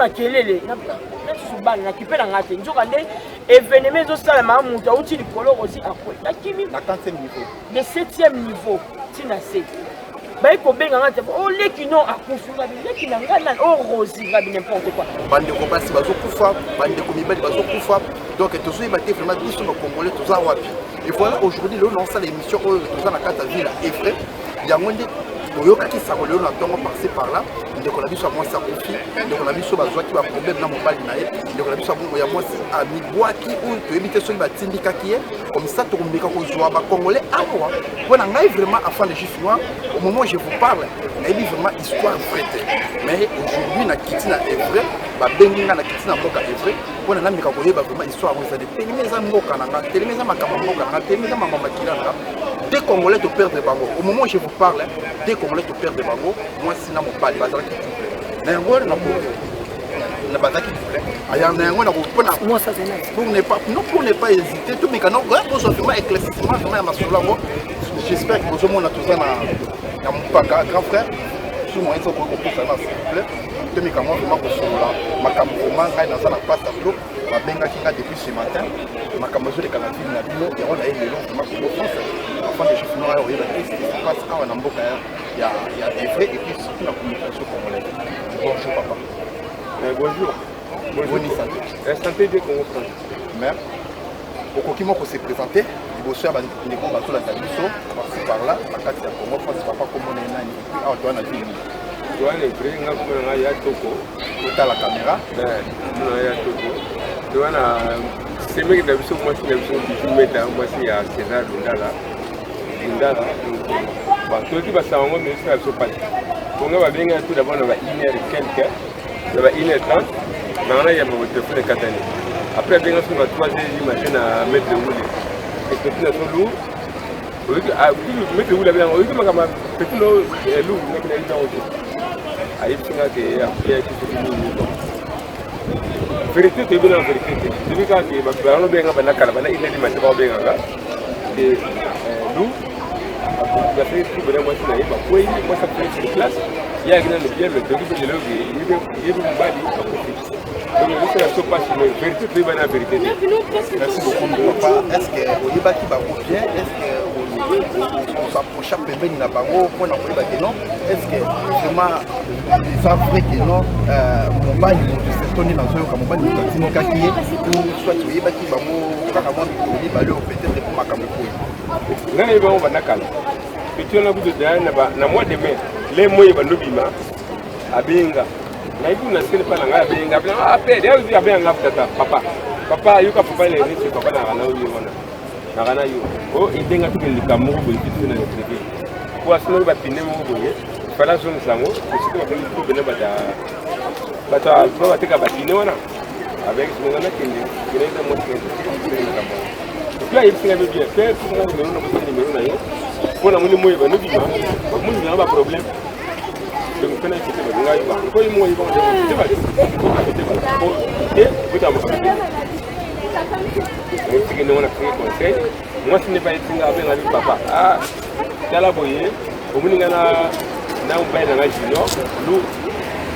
Makelele nasusu bana nakipe na ngai te, nzoka nde événement ezosalama, moto auti likolo Rosi akwe, nakimi. Na 4e niveau? De 7e niveau ntina se baye kobenga nga te: o leki no akufi. Ngabi leki na ngai nani? O Rosi. Ngabi n'importe quoi. Bandeko basi bazokufa, bandeko mibali bazokufa, donc tozoyeba te vraiment biso bacongolais toza wapi. Et voilà, aujourd'hui lelo naosala émission oyo, toza na kati ya ville ya Evre. Yango nde toyokaki sango lelo na ntongo, par-ci par-là, ndeko na biso ya mwasi akufi. Ndeko na biso bazwaki baproblème na mobali na ye. Ndeko na biso ya mwasi amibwaki oyo toyebi te soki batindikaki ye. Comme ça tokomeka kozwa bacongolais awa. Mpo na ngai vraiment, afin de juif noir, au moment où je vous parle, nayebi vraiment histoire vrai te. Mais aujourd'hui nakiti na Evre, babengi ngai, nakiti na mboka Evre mpona nameka koyeba vraiment histoire yango. Ezali telemi, eza mboka na nga, telemi eza makambo ya mboka na nga, telemi eza makambo makila na nga. Deux Congolais toperdre bango. Au moment où je vous parle, deux Congolais toperdre bango, mwasi na mobali, bazalaki couple na yango na bazalaki couple aya na yango na mpona pour ne pas, non, pour ne pas hésiter, tomeka no kozwa vraiment éclaircissement vraiment ya masolo yango. J'espère que bozomona toza na mopaka grand frère su moyen soki okoki kopusa na, s'il vous plaît, tomeka mwa vraiment kosolola makambo. Vraiment ngai naza na place ya trop, babengaki nga depuis ce matin, makambo ezoleka na ville na bino. Yango na ye lelo vraiment Congo France, afin de juste noa oyeba ce qui se passe awa na mboka ya Evre et puis surtout na communication congolaise. Bonjour papa. Bonjour. Boni santé? Santé de Congo France. Mais okoki moko se présenter liboso ya bandeko bazolanda biso par-ci par-là na kati ya Congo France. Papa, komona ye nani? Et puis awa toza na ville nini? Toza na Evre, nga komona ngai ya Toko. Otala caméra. Komona ya Toko. Toza na semeki na biso, mwasi na biso Bijou Meta, mwasi ya César Lundala. Lundala, donc toyoki basala yango, mais esala biso pasi. Konga babengi tout d'abord na ba 1 heure quelque, na ba 1h30 nanga nayamba bo telefone ekatani. Après abenga so na ba 3 heures du matin na maître Wule, petit na so lourd. Oyoki maître Wule abenga, oyoki makambo petit no lourd ndenge nayebi yango te. Ayebisi nga ke akuyaki soki nini. Bon, vérité toyebi na vérité te, toyebi kaka ke bango benga banda kala, banda 1h du matin bakobenganga ke lu basali trouble na mwasi na ye, bakwei, mwasi akufeli sur place, ye ayaki nano bien. Mais toyoki mpe lelo ye mpe mobali akufi, donc ezosala biso mpasi, mais vérité toyeba na vérité te. Merci beaucoup papa. Est ce que oyebaki bango bien? Est ce que osapprocha pembeni na bango mpona koyeba ke non, est ce que vraiment eza vrai ke non, mobali moto surtout nde nazoyoka mobali moto atindikaki ye, ou soit oyebaki bango kaka mwa mikolo mibale oyo peut-être mpo makambo ekoyi? Ngai nayebi bango banda kala. Petit wana kutu deya na mois de mai le moye bandobima, abenga nayebi na sele mpa na ngai, abenga ape deya, abenga nga tata, papa, papa, yoka papa lerese, papa naka na yo wana, naka na yo o ebenga tokende likambo moko boye biso na retraité po asinaki bapine moko boye, fala azongisa yango esika bakomi tobena bato bato bateka bapine wana. Avec songa nakende kende eza mwasi likambo yango. Puis ayebisi ngai bien pe nga numéro na bosa numéro na ye mpo namoni moye banobima bamoni na baproblème, donc mpe naekete bato ngai ba mpo ye moko yebaka te bato te bato po te bota makambo tike ndenge wana. Pesi conseil mwasi nde bayebisi nga, abenga bi papa: ah, tala boye, omoni nga na mobali na nga junior lu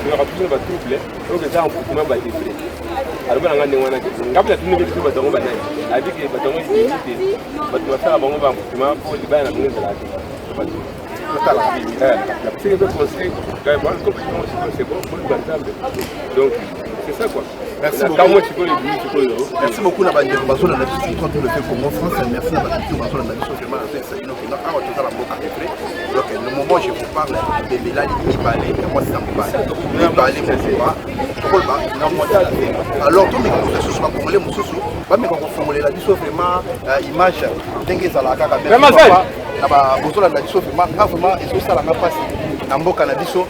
toyaka biso na batrouble oyo eza envoûtement badepre. Aloba na nga ndenge wana ke nga mpe natuni biso bato yango banani, abi ke bato yango ebimi te, bato basala bango ba envoûtement mpo libaya na bango ezalaka te. Napesaki mpe conseil, c'est bon, boluka Nzambe, donc c'est ça quoi. Merci beaucoup. Sikoyo ebimi sikoyo. Merci beaucoup na bandeko bazolanda biso sur le fait Congo France. Merci na bato bazolanda biso vraiment. Nazoyebisa bino kino awa toza na mboka Evre. Donc le moment où je vous parle, bebelali mibale ya mwasi na mobali, mibale mobimba tokoloba na mwasi na te. Alors tomeka kozwa susu bacongolais mosusu bameka kofongolela biso vraiment image ndenge ezalaka kaka. Merci papa na bozolanda biso. Vraiment nga vraiment ezosalanga mpasi na mboka na biso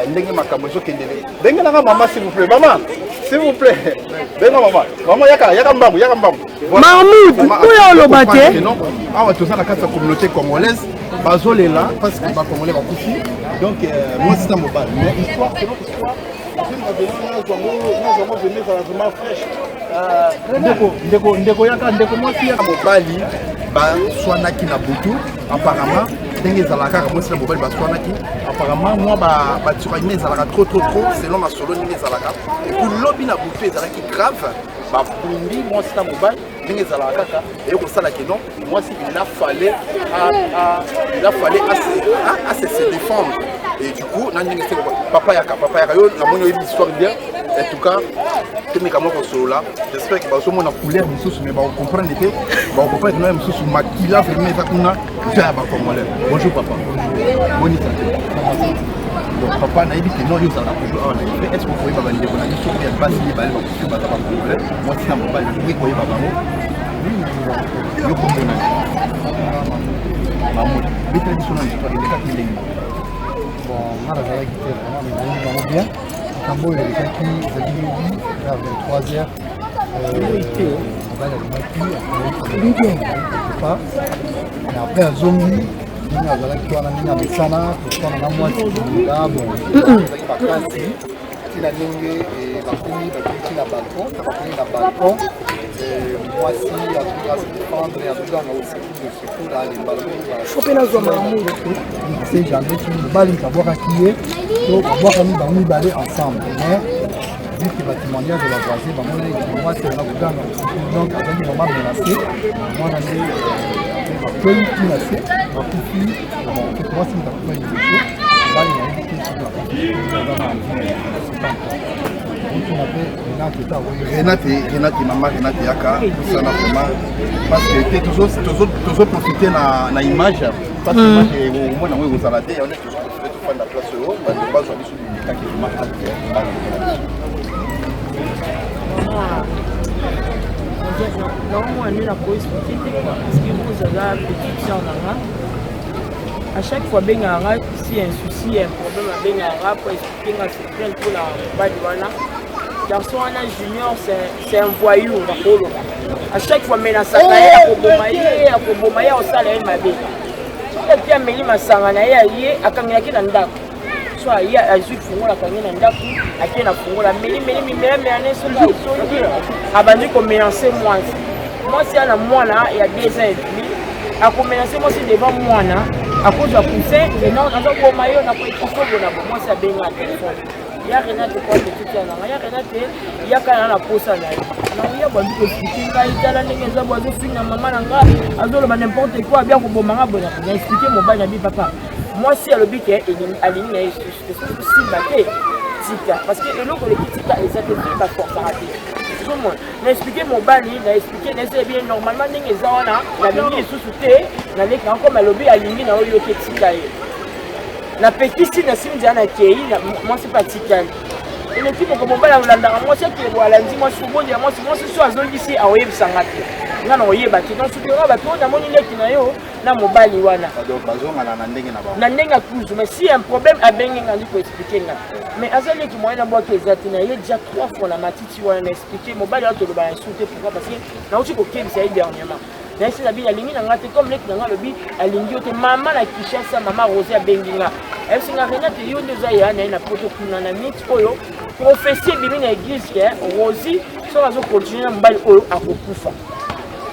ndenge makambo ezokendele. Benga nanga mama, s'il vous plaît, mama, s'il vous plaît, benga mama, mama, yaka, yaka mbangu, yaka mbangu. Mahmoud, oyo oloba te. Awa toza na kati ya communauté congolaise, bazolela parce que bacongolais bakufi, donc mwasi na mobali. Mais histoire, selon histoire, nazwango vraiment ezala vraiment fraîche. Ndeko, ndeko, ndeko, yaka, ndeko mwasi, yaka. Mobali baswanaki na butu. Apparemment ndenge ezalaka kaka, mwasi na mobali baswanaki. Apparemment mwa batiraillement ezalaka trop trop trop, selon masolo ndenge ezalaka. Et puis lobi na butu ezalaki grave, babumbi mwasi na mobali. Ndenge ezalaka kaka, eye kosala ke non, mwasi il a fallait à se défendre. Et du coup, na ndenge seko, papa yaka, papa yaka, yo namoni oyebi histoire bien. En tout cas, tomeka mwa kosolola. J'espère que bazomona couleur mosusu, mais bakocomprendre te, bakocomprendre na mosusu. Makila vraiment eza kuna, eza ya bacongolais. Bonjour papa, boni santé? Bon papa, nayebi ke non, yo ozalaka toujours awa na Evre. Est ce que okoyeba bandeko na biso oyo ya basi mibale bakufi, baza bacongolais, mwasi na mobali? Okoki koyeba bango? Yo kombo na Mamodi, betela biso na histoire elekaki ndenge. Bon, nga nazalaki te vraiment, mais nayebi bango bien. Likambo oyo elekaki ezalaki lobi vers 23 heures. Mobali alingaki quelque part, mais après azongi ndenge azalaki wana, ndenge amesana koswana na mwasi nga. Bon, ezalaki makasi ntina ndenge bakomi, bakiti na balcon. Bakomi na balcon, mwasi azoka se défendre, azoganga "Au secours, au secours!" Alemba. Faut mpe nazwa Mamudu. C'est jamais soki mobali moto abwakaki ye to babwakami bango mibale ensemble, mais vu que batémoignage ya bavoisin bamonaki mwasi aza koganga "Au secours", donc azalaki vraiment menacé. Mwana nde bakwei ntina se bakufi. Bon, en fait, mwasi moto akufa liboso, mobali nayebi te soki akufi, aza na vie, c'est pas encore. Otuna mpe Renate ta. Renate, Renate, mama Renate, yaka tosala vraiment, parce que te tozoprofite na image, parce que image omona yango ekozala te. Yango tozoprofite, tofanda place oyo bato bazwa biso bimekaki vraiment acte bandeko na biso. Naomona nde nakoexpliquer te quoi, parce que Rose aza petite sœur na nga. À chaque fois abengaka nga si un souci, un problème, abengaka nga po expliquer nga secret mpona mobali wana. Garçon wana Junior, c'est un voyou. Nakoloba, à chaque fois menasaka ye, akoboma ye, akoboma ye, akosala ye mabe. Soki ati ameli masanga na ye, aye akangelaki na ndako, so aye azwi fungola, akangi na ndako, ake na fungola, ameli meli mimelamela ne. Soki azongi, abandi komenacer mwasi. Mwasi ya na mwana ya 2 ans et demi, akomenacer mwasi devant mwana, akozwa coussin: "Non, nazoboma yo, nakoétouffer." Bona bo mwasi abenga telefone ya Renate po petite ya nanga ya Renate, yaka na posa na ye. Naoya bandi koexpliquer ngai: "Tala ndenge eza bo, azofinga mama na nga, azoloba n'importe quoi, abia koboma nga." Bona na expliquer mobali na bi: "Papa, mwasi alobi ke alingi na ye susu te, soki osimba te, tika, parce que eloko eleki tika eza te, mpe baforçaka te." Ozomona, na expliquer mobali, na expliquer, na essaye bien. Normalement ndenge eza wana, nalingi lisusu te, naleki nango. Comme alobi alingi na oyo yoki, etika ye. Napekisi, nasimi nzela, nakei. Mwasi mpe atikali. Eleki moko, mobali alandaka mwasi, akebo alandi mwasi, kobondela mwasi. Mwasi so azongisi, akoyebisanga te, nga na koyeba te. Donc soki oyo bato oyo namoni leki na yo na mobali wana. Bazongana na ndenge na bango. Na ndenge ya kuzu. Mais si un problème, abengi nga, ndi koexpliquer nga. Mais aza leki, moyen na bwaki eza te. Na ye déjà trois fois na matiti wana, na expliquer mobali wana, toloba na esu te. Pourquoi? Parce que nauti kokebisa ye dernièrement, nayesi na bino, alingi na nga te. Comme leki na nga alobi alingi yo te, mama na Kinshasa, mama Rosé, abengi nga, ayebisi nga: "Renate, yo nde oza ya na ye na poto kuna, na miti oyo prophétie ebimi na église ke Rosi soki azocontinuer na mobali oyo, akokufa."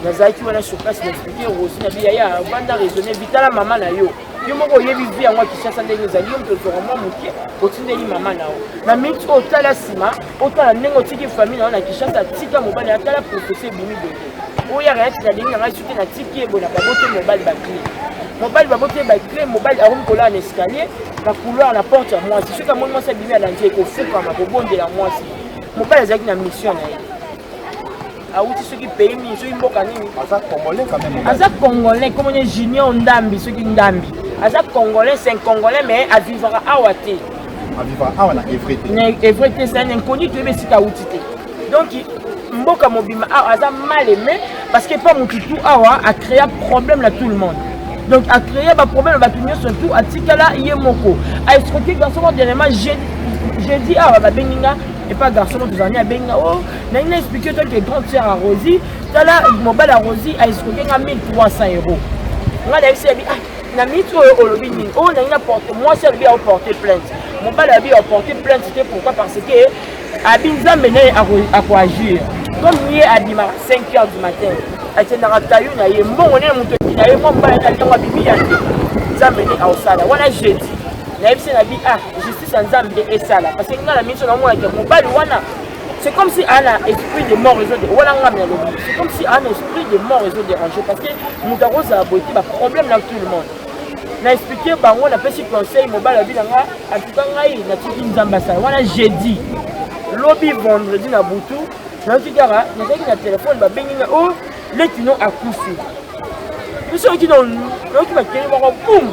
Nazalaki wana sur place, na expliquer Rosi na biyaya: "Vanda, raisonne, vitala mama na yo. Yo moko oyebi vie yango ya Kinshasa ndenge ezali. Yo moto ozwaka mwa moke, otindeli mama na yo. Na miniti oyo, otala nsima, otala ndenge otiki famille na yo na Kinshasa. Tika mobali. Atala prophétie ebimi boye oyo yaka yati, nalingi na ngai soki natiki ye boye." Na babote mobali baclé, mobali babote baclé, mobali akomi kolala na escalier, na couloir, na porte ya mwasi. Soki amoni mwasi abimi, alandi, ekofukama kobondela mwasi. Mobali azalaki na mission na ye, awuti soki pays nini, soki mboka nini. Aza congolais quand même? Aza congolais, komoni Junior Ndambi, soki Ndambi. Aza congolais, c'est un Congolais, mais avivaka awa te. Avivaka awa na Evre te? Na Evre te, c'est un inconnu, toyebi esika awuti te. Donc mboka mobima awa aza mal aimé, parce que pa motu tu awa acréa problème na tout le monde. Donc acréa baproblème na bato nyonso tu, atikala ye moko aescroquer garçon moko dernièrement, jeudi awa. Babengi nga epa garçon moko tozalani, abengi nga: "O nangi na expliquer toi que grande sœur ya Rosi, tala mobali ya Rosi aescroquer nga 1300 euros." Nga nayebisi yabi: "Ah, na miniti oyo olobi nini oyo nangi na porte?" Mwasi alobi aoporte plainte, mobali alobi aoporte plainte te. Pourquoi? Parce que abi Nzambe na ye akoagir. Comme ye abimaka 5 heures du matin, akendaka tayu na ye, mbongo nene moto na ye, mwa mobali na ntango abimi ya te. Nzambe nde aosala wana. Jeudi nayebisi na bi, ah, justice ya Nzambe nde esala, parce que ngai na miso namonaka mobali wana, c'est comme si ana esprit de mort ezo wana. Ngami nalobi, c'est comme si ana esprit de mort ezo déranger, parce que moto akozala boye te, baproblème na tout le monde. Na expliquer bango, napesi conseil. Mobali abi na nga, en tout cas ngai natiki Nzambe asala. Wana jeudi. Lobi vendredi na butu, nayoki kaka nazalaki na telefone, babengi nga: o leki no akufi. Biso yoki, nayoki bakeli moko bum,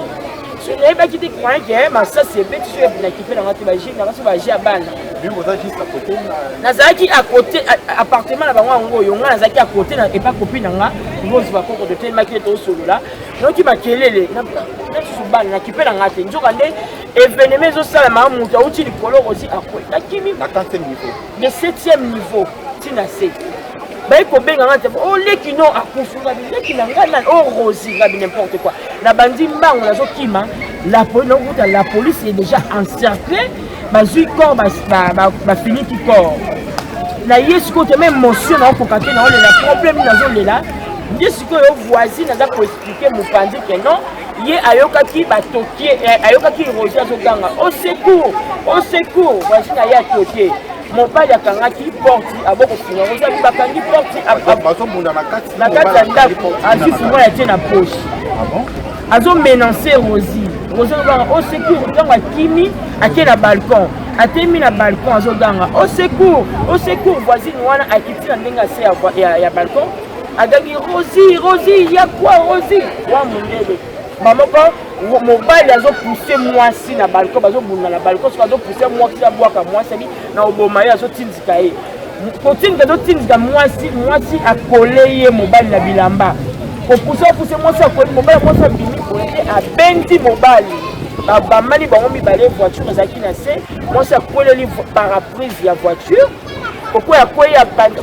so nayebaki te, croyant ke masasi ebeti. So nakipe nanga te, baje nanga so baje ya bana. Nazalaki à côté appartement na bango yango oyo nga nazalaki à côté na epa copine na nga Rose Bakoko, totelemaki ete osolola. Nayoki makelele na susu bana, nakipe na nga te. Nzoka nde événement ezosalama, moto awuti likolo, Rosi akwe, nakimi de septième niveau ntina se. Baye kobenga nga te: o leki no akufi. Ngabi leki na nga nani? O Rosi. Ngabi n'importe quoi. Nabandi mbango, nazokima la police, nakokuta la police est déjà encerclé, bazwi corps, bafiniki corps. Na ye sikoyo te, même émotion naokoka te, naolela problème, nazolela nde. Sikoyo voisine aza koexpliquer mopanzi ke non, ye ayokaki batokie, ayokaki Roger azoganga: "Au secours, au secours!" Voisine aye, atokie, mobali akangaki porte, abokofunga. Roger abi bakangi porte. Bazobunda na kati. Na kati ya ndako, azwi fungola ya tie na poche, azomenacer Rosi. Rosi azoganga: "Au secours!" Ntango akimi, ake na balcon, atemi na balcon, azoganga: "Au secours, au secours!" Voisine wana akiti na ndenge ase ya balcon, agangi: "Rosi, Rosi, ya kwa Rosi wa mondele." Bamoko mobali azopousser mwasi na balcon, bazobunda na balcon. Soki azopousser mwasi, abwaka mwasi, abi na oboma ye, azotindika ye, kotindika, azotindika mwasi, mwasi akole ye mobali na bilamba, kopousser, apousser mwasi, akoli mobali, mwasi abimi boye te, abendi mobali, babambani bango mibale. Voiture ezalaki na se, mwasi akweleli pare-brise ya voiture, kokwea, akwei,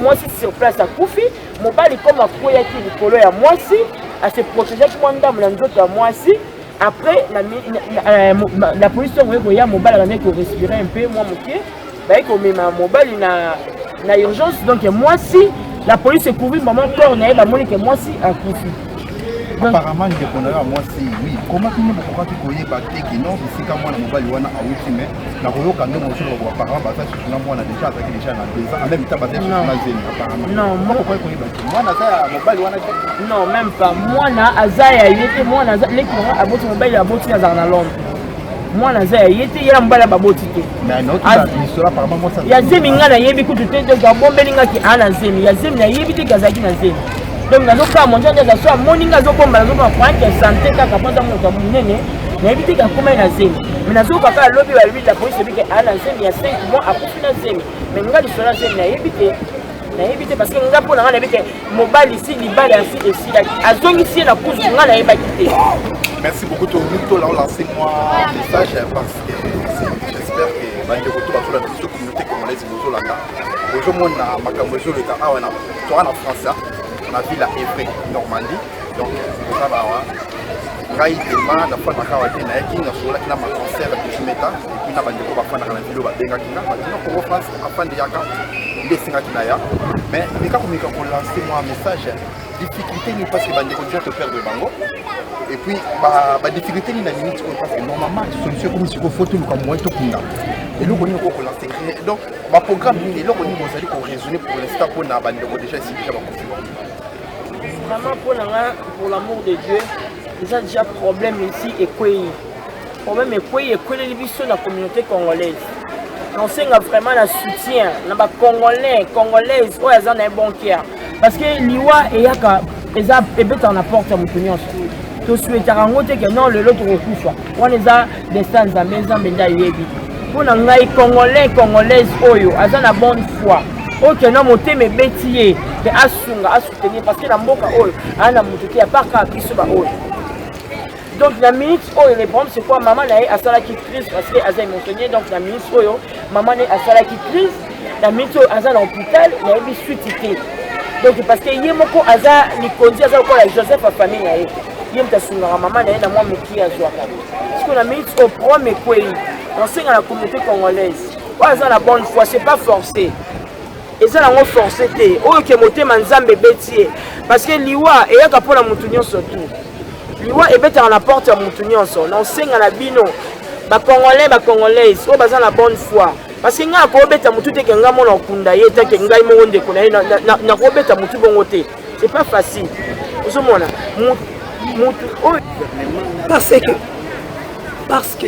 mwasi sur place akufi. Mobali comme akweyaki likolo ya mwasi, ase protégeaki mwa ndambo na nzoto ya mwasi. Après la police ntango ekoya, mobali abandaki korespirer un peu mwa moke, baye komema mobali na urgence. Donc mwasi, la police ekouvri mama corps na ye, bamoni ke mwasi akufi. Apparemment ndeko na yo ya mwasi, oui, koma bino bokokaki koyeba te ke non, bisika mwana mobali wana awuti? Mais nakoyoka nde mozoloba, apparemment baza susu na mwana, déjà azalaki déjà na 2 ans, en même temps baza susu na zemi apparemment. Non. Bokoki koyeba te mwana aza ya mobali wana te? Non, même pas. Mwana aza ya ye te. Mwana aza leki nanga, aboti mobali, aboti, azalaka na Londres. Mwana aza ya ye te, ye na mobali baboti te. Mais nayoki lisolo, apparemment mwasi Ya zemi, ngai nayebi kutu te. Donc abombeli ngaki aa na zemi, ya zemi nayebi te ke azalaki na zemi. Donc nazokama nzambe aza so amoni ngai azobomba, nazobomba croyant ke santé kaka mpo aza moto ya monene. Nayebi te ke akomai na zemi, mais nazoyoka kaka lobi balobi, la police ebi ke aa na zemi ya 5 mois, akufi na zemi. Mais ngai lisolo ya zemi nayebi te, nayebi te, parce que nga mpo na ngai nayebi te mobali si libala ya si esilaki, azongisi ye na kuzu, ngai nayebaki te. Merci beaucoup. Tolingi tola olancer mwa message, parce que j'espère que bandeko to bazolanda biso, communauté congolaise bozolanda, bozomona makambo ezoleka awa na toa na France, na ville ya Évry, Normandie. Donc toza awa, ngai tema nafandaka awa te, nayaki nasololaki na maconcert Bijumeta, et puis na bandeko bafandaka na ville oyo babengaki nga batina Congo France afandi yaka nde esengaki na ya. Mais meka komeka kolancer mwa message, difficulté nini, parce que bandeko déjà toperdre bango, et puis badifficulté nini na minute oyo, parce que normalement solution ekomi sikoyo, faut toluka moyen tokunda eloko nini okoki kolancer. Donc baprogramme nini, eloko nini bozali koraisonner pour l'instant mpona bandeko déjà esi déjà bakufi bango? Vraiment, mpo na nga, pour l'amour de Dieu, eza déjà problème ici ekwei, problème ekwei, ekweleli biso na communauté congolaise. Naosenga vraiment na soutien na bacongolais, congolaise oyo aza na ye bon cœur, parce que liwa eyaka, eza ebetaka na porte ya moto nyonso. Tosouhaitaka yango te ke non, lelo tokokufa, wana eza destin Nzambe, Nzambe nde ayebi. Mpo na ngai, congolais, congolaise oyo aza na bonne foi, oyo ke na motema ebeti ye ke asunga, asoutenir, parce que na mboka oyo aa na moto te à part kaka biso baoyo. Donc na minute oyo, le problème, c'est quoi? Mama na ye asalaki crise parce que aza émotionné. Donc na minute oyo mama na ye asalaki crise, na minute oyo aza na hôpital, nayebi suite te. Donc parce que ye moko aza likonzi, aza lokola Joseph ya famille na ye, ye moto asungaka mama na ye na mwa moki azwaka. Sikoyo na minute oyo problème ekwei, nasenga na communauté congolaise oyo aza na bonne foi, c'est pas forcé, eza nango forcé te, oyo ke motema Nzambe ebeti ye, parce que liwa eyaka mpona motu nyonso tu. Liwa ebetaka na porte ya mutu nyonso. Na osenga na bino ba congolais, ba congolaise oyo baza na bonne foi, parce que ngai akobeta mutu te ke ngai mona okunda ye te, ke ngai moko ndeko na ye nakobeta mutu bongo te. C'est pas facile. Ozomona mutu oyo parce que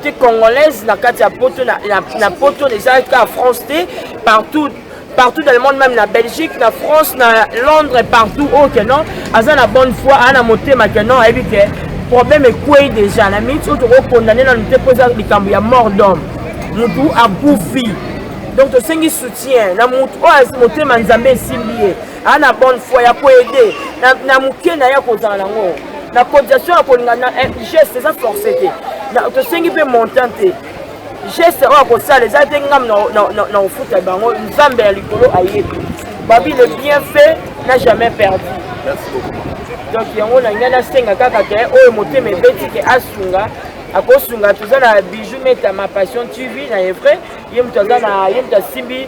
te congolaise na kati ya poto, na poto eza kaka France te, partout, partout dans le monde, même na Belgique, na France, na Londres, partout. Oyo ke non, aza na bonne foi, aa na motema ke non, ayebi ke problème ekwei déjà na minute oyo, tokokondane nanu te mpo eza likambo ya mort d'homme, mutu akufi. Donc tosengi soutien na mutu oyo motema Nzambe esimbi ye, aa na bonne foi ya koaider na moke na ye, akozala nango na cotisation ya kolinga na geste. Eza forcé te, tosengi mpe montant te. Geste oyo akosala eza te ngam na kofuta bango. Nzambe ya likolo ayebi babi, le bien fait n'a jamais perdu. Merci beaucoup. Donc yango na ngai nasenga kaka ke oyo motema ebeti ke asunga, akosunga. Toza na Bijou Meta, Ma Passion TV na Evre. Ye moto aza na ye, moto asimbi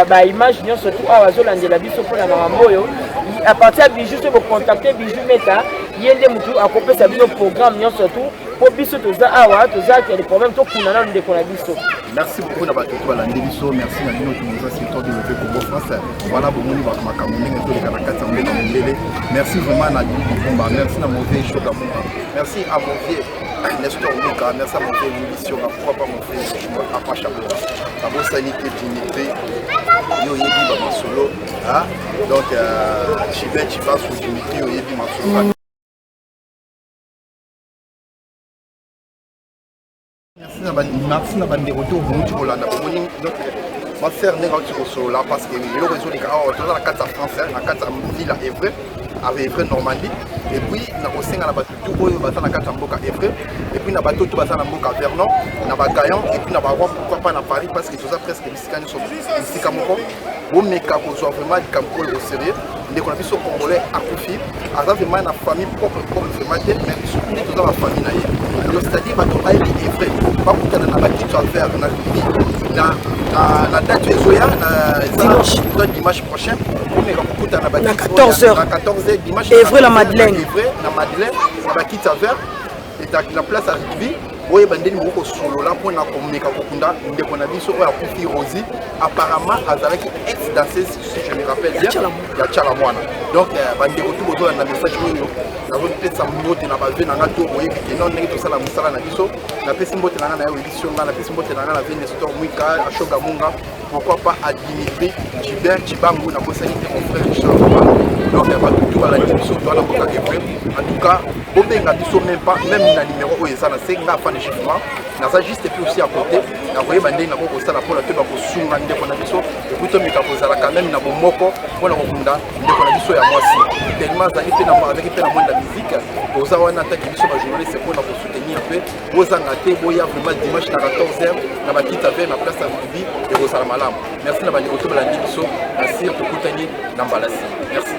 baimage nyonso tu awa, azolandela biso mpona makambo oyo. À partir ya Bijou, so bocontacte Bijou Meta, ye nde motu akopesa bino programme nyonso tu, mpo biso toza awa, toza kele problème, tokunda nano ndeko na biso. Merci beaucoup na bato to balandi biso. Merci na bino tomoza sur développé Congo France. Voilà, bomoni bato, makambo ndenge ezoleka na kati ya mboka mondele. Merci vraiment na Dili Bifumba, merci na mon vieux Shoga Munga, merci à mon vieux Nestor Mika, merci à mon vieux Willy Sionga, pourquoi pas mon vieux Apacha Boka, abosani te Dimitri, yo oyebi bamasolo. Donc Chibet Chibasu, Dimitri, oyebi masolo. Merci na bandeko to bouti kolanda. Bomoni donc ma sœur ndenge auti kosolola, parce que eloko ezoleka awa, toza na kati ya France, na kati ya ville ya Evre, Evre Normandie. Et puis nakosenga na bato tu oyo baza na kati ya mboka Evre, et puis na bato to baza na mboka Vernon, na bagayan, et puis na baRouen, pourquoi pas na Paris, parce que toza presque bisika nyonso bisika moko. Bomeka kozwa vraiment likambo oyo au sérieux. Ndeko na biso congolais akufi, aza vraiment na famille propre propre vraiment te, mais biso nde toza bafamille na ye. Donc c'est-à-dire bato bayebi Evre, bakutana na bakito affaire na rugby na date ezoya na dimanche prochain. Bomeka kokutana na 14 h, na 14h dimanche. Evre la Madeleine. Evre na Madeleine, na bakiti affaire na place ya rugby. Oyeba ndenge moko kosolola mpona komeka kokunda ndeko na biso oyo akufi, Rosi. Apparemment azalaki ex danseuse, si je me rappelle bien, ya Tiala Mwana. Donc bandeko tu bozolanda message oyo, nazopesa mbote na bavieux na nga to boyebi ke non, ndenge tosala mosala na biso. Napesi mbote na nga na ye Oyebisi nga, napesi mbote na nga na vieux Nestor Mwika, Ashoga Munga, pourquoi pas à Dimitri Gilbert Chibangu, nakosani te mon frère Richard. Donc bato tu balandi biso, towana mboka Evre. En tout cas bobenga biso même pas même na numéro oyo eza na se. Nga afan de chiffrement, naza juste puis aussi à côté, nakoyeba ndenge nakoki kosala mpona toyeba kosunga ndeko na biso. Et puis tomeka kozala quand même na bomoko mpona kokunda ndeko na biso ya mwasi, tellement azali mpe azalaki mpe na monde ya musique. Toza wana ataki biso bajournaliste mpona kosoutenir mpe. Bozanga te, boya vraiment dimanche na 14 h na bakita ve na place ya rugby, ekozala malamu. Merci na bandeko to balandi biso na sir, tokutani na mbala si. Merci.